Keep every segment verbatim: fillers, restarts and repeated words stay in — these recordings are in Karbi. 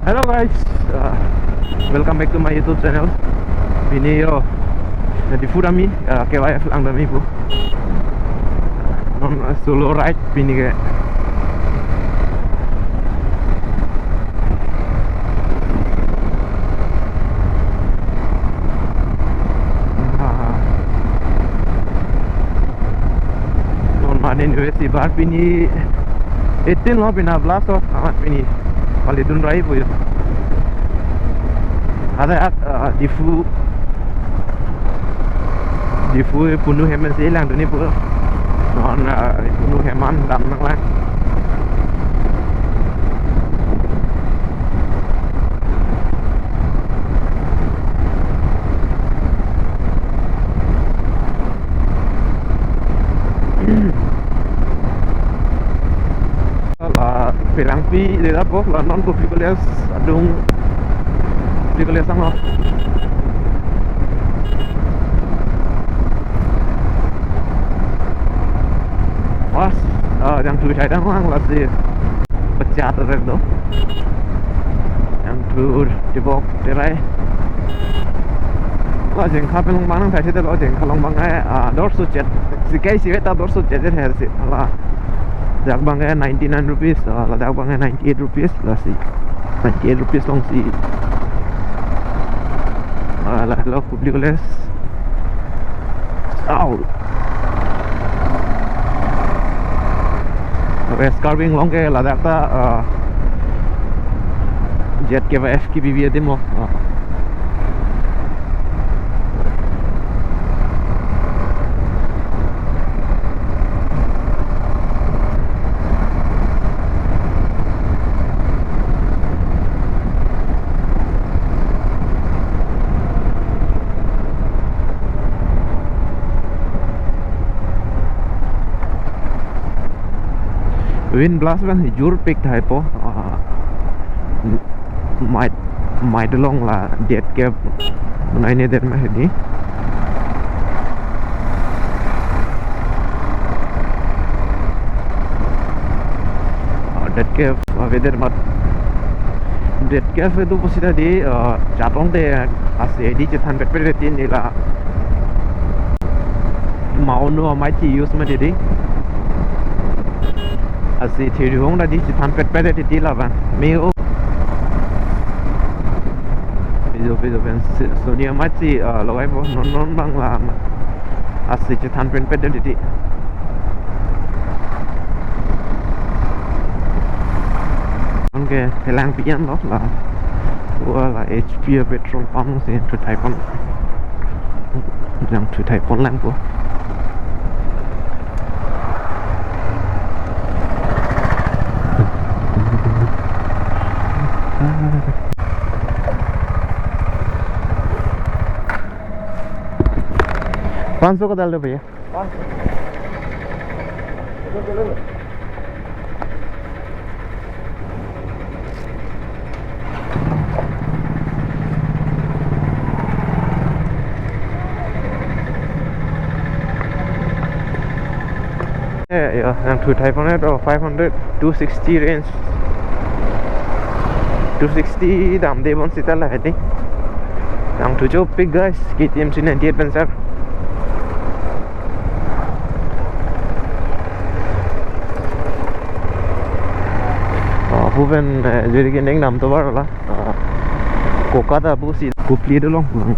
Hello guys, uh, welcome back to my YouTube channel. Pini yo, na Diphu dam-i, uh, K Y F lang dam-i pu. Non, uh, solo ride pini ke. Ah. Non mane university bar pini eighteen lo, pini blast lo, amat pini pali dun rai pu yo. Ada at, ah, Diphu, Diphu punu hem si lang dun-i pu. Non, ah, punu hem an dam nanglang. La Phelangpi de lapu, la non Kopili College adung, Kopili College angno. Mas, ah, jangthu chai dang lang lasi. Pechat adet do. Jangthu tibok terai. La jengkha pen long abang nang thai si te lo, jengkha long abang ke, ah, dor suchet. Si kai si veta dor suchet je her si. La dak abang ke ninety-nine rupees, ah, ladak abang ke ninety-eight rupees, lasi. Ninety-eight rupees long si. Ah, la lo Kopili College. Au. West Karbi Anglong ke ladak ta, ah, Z K Y F kibibi adim lo. Ah. Wind blast abang si jur pik thai po. Ah, mei, mei dolong la death cab. Nai ne der ma hedi. Ah, death cab, ah, weather mat. Death cab itu pusita di, ah, chatong te asi di chethan pet pet tin nila. Mauno amai ti use ma didi. Asi thiri hong dadi chethan pet pet didi la ba. Meo. Pijo pijo pen si, soni amai ti, ah, logai po non non abang la. Asi chethan pet pet didi. Anke Phelangpi an lo la. Wa la H P petrol pump si thu thai pon. Jangthu thai pon lang po. पाँच सौ का डाल दो भैया। Eh, ya, jangthu thai pon to five hundred, two sixty range. Two sixty damde bonsita la hedi. Jangthu chopik guys, K T M three ninety-eight Panzer. Oh, pu pen, eh, juri ke neng dam tovar la. Ah, Kolkata pusi Kopili dolong pulang.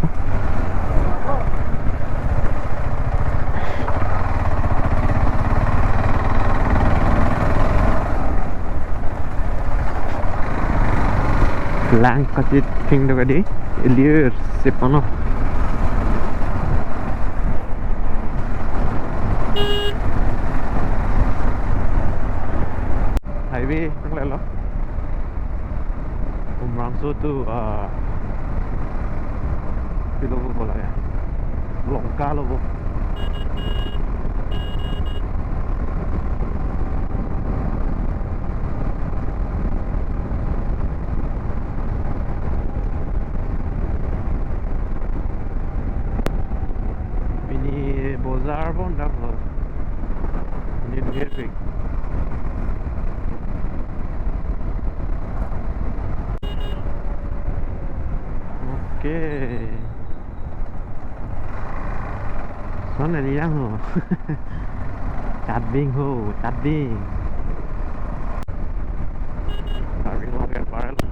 Lang kachithing do kadi, elir sip ano. Highway nang lelo. Umrangso to, ah, pilo bo bola ya. Longka lo bo. Pini bojar bon dak lo. Pini birpik. Okay. Son ani yang ho. Chatbing ho, chatbing. Parking lot ya, parallel.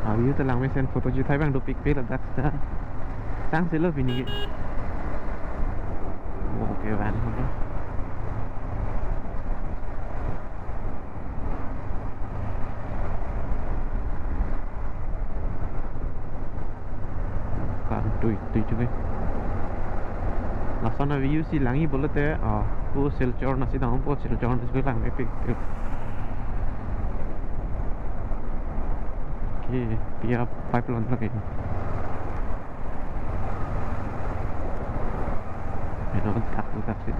Avi ta langmesen photo juthai abang dopikpik ladak ta. Tangsi lo pini ke. Okay, van. Kan tui tui tui. Lason a-view si langji pulote, ah, pu Silchar nasi dam, pu Silchar nasi langmepik. Okay, pia pipe lon lagi. Eno tak tak sih.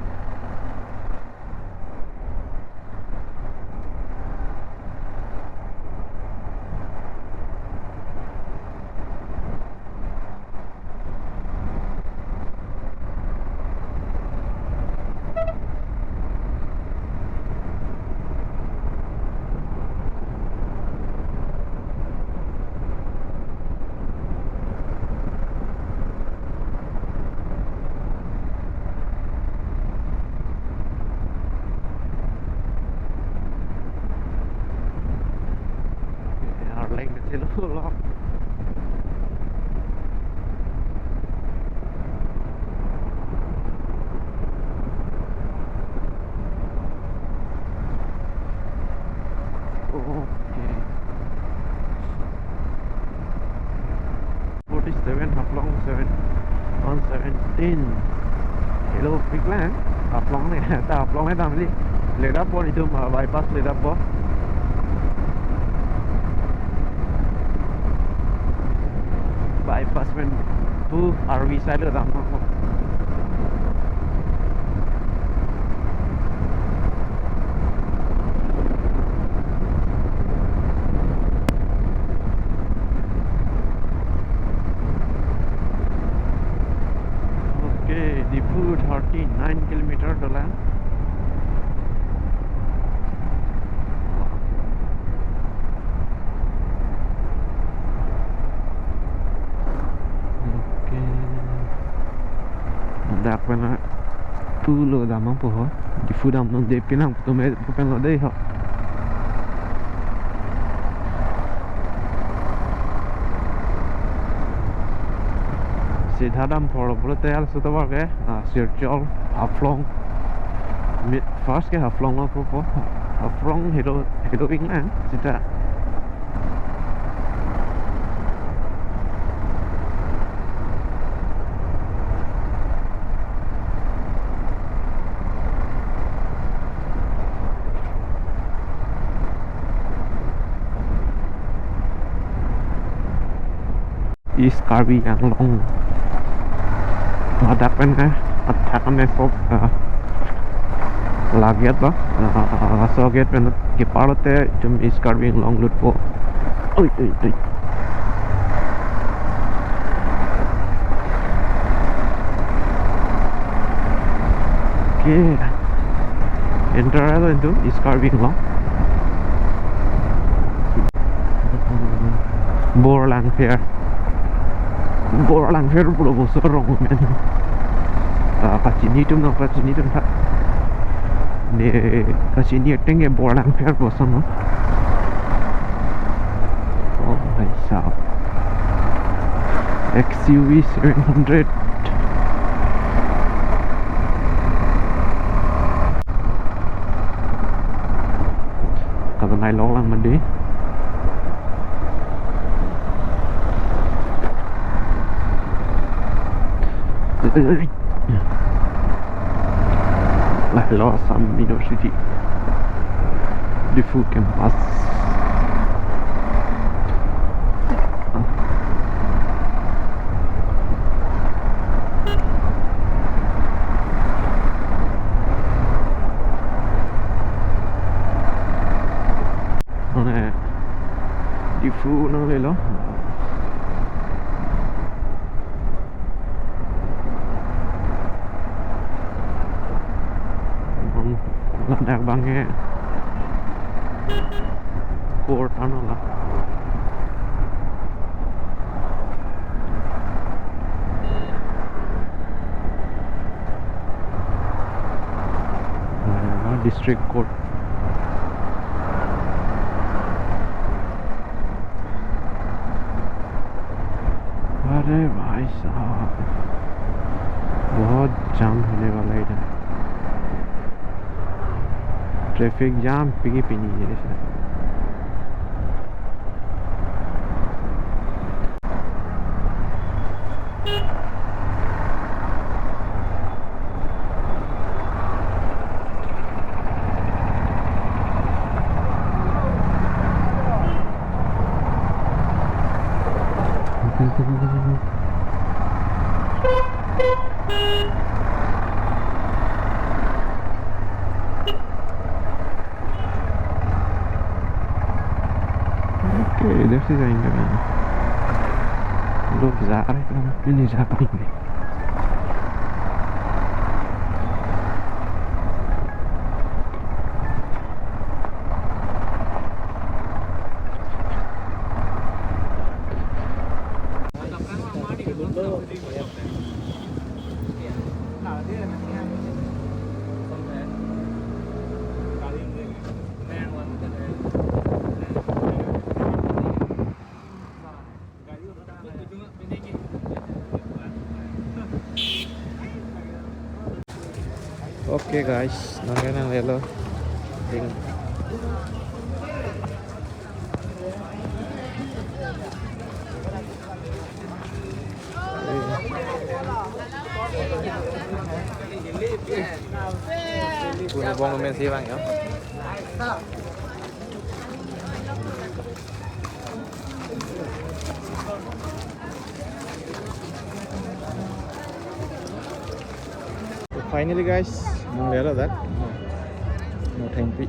seven, one seventeen. Hello, big land. Haflong ne, ta Haflong ne damli. Ledap po itum, uh, bypass ledap po. Bypass pen pu arvi side lo dam. Okay, Diphu thirty-nine kilometer dolang. Okay. Dak pen a tu lo damnang po ho. Diphu damnang de pinang tum e pen lo de ho. Sitha dam pho lo pulote halaso tovar ke, ah, Silchar, Haflong. Mi-, first ke Haflong lo pupo. Haflong helo, helo inglang sita. East Karbi Anglong. Ladak pen ke athak ame sok, ah, la gate ba, ah, laso gate pen kepar lote itum East Karbi Anglong lut po. Oi, oi, oi. Okay. Enter alo itum East Karbi Anglong. Borlangpher. Borlangpher pulo boso arong amen. Ah, kachini atum no, kachini atum tha. Ne kachini ateng ke Borlangpher boso no. Oh, bhai sahab. X U V seven hundred. Kabanai lok lang mandi. Lahelo Assam University, Diphu campus. Mane, Diphu nanglelo. Ladak abang ke court ano la. District Court. अरे भाई साहब, बहुत जाम होने वाला है इधर। Traffic jam pigi pini jai sir. Okay, इधर से जाएंगे भाई। लोग जा रहे हैं, हम क्यों नहीं जा पाएंगे? Okay guys, nangke nanglelo. Ting. Puni bong men si bang yo. So finally guys, nanglelo dak. No thank you.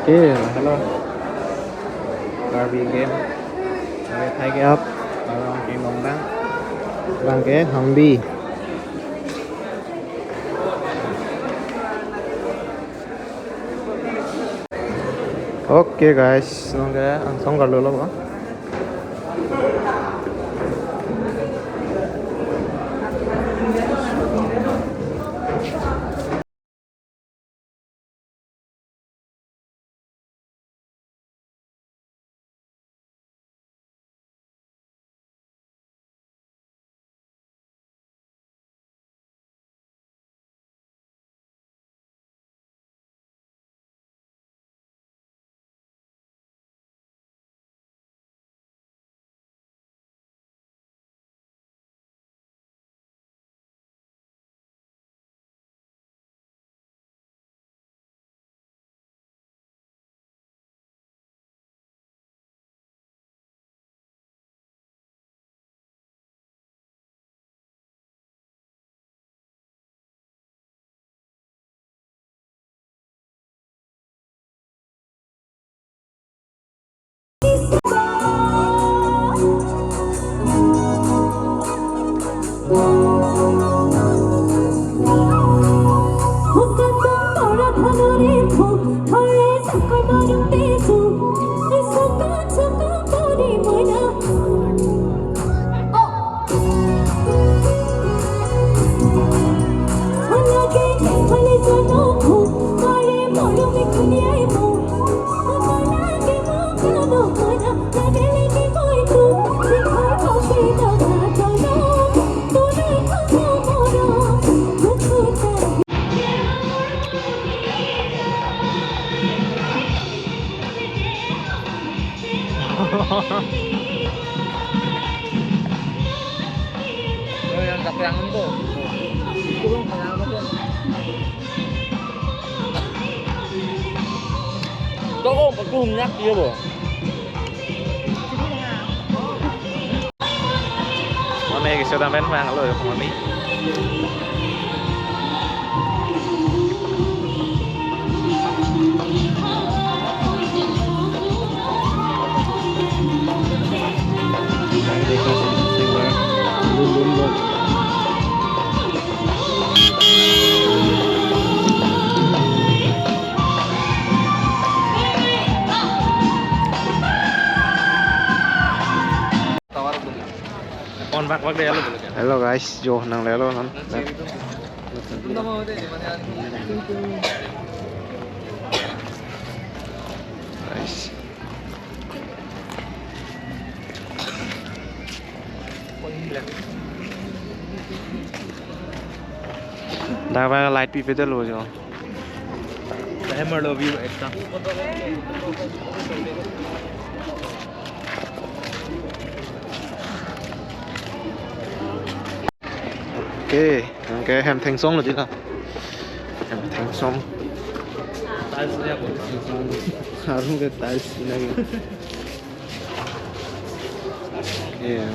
Okay, hello. Karbi game. Karbi Thai ke up. Abang ke Nongdang. Abang ke Hambi. Okay guys, nang ke angsong karlo lo ba. Oh, yang kapeangan tuh. Itu loh, kapeangan tuh. Tuh, kok, kok, nyak dia, Bo. Mami, ke sudah main bang, lo, Mami. On bak bak deh, halo, halo. Hello guys, jo nanglelo non. Guys. Dak abang light pipe dolo jo. Hammer lo view ekta. Okay, okay, hem thengsong lo jila. Hem thengsong. Tiles niya po. Arung ke tiles niya. Yeah.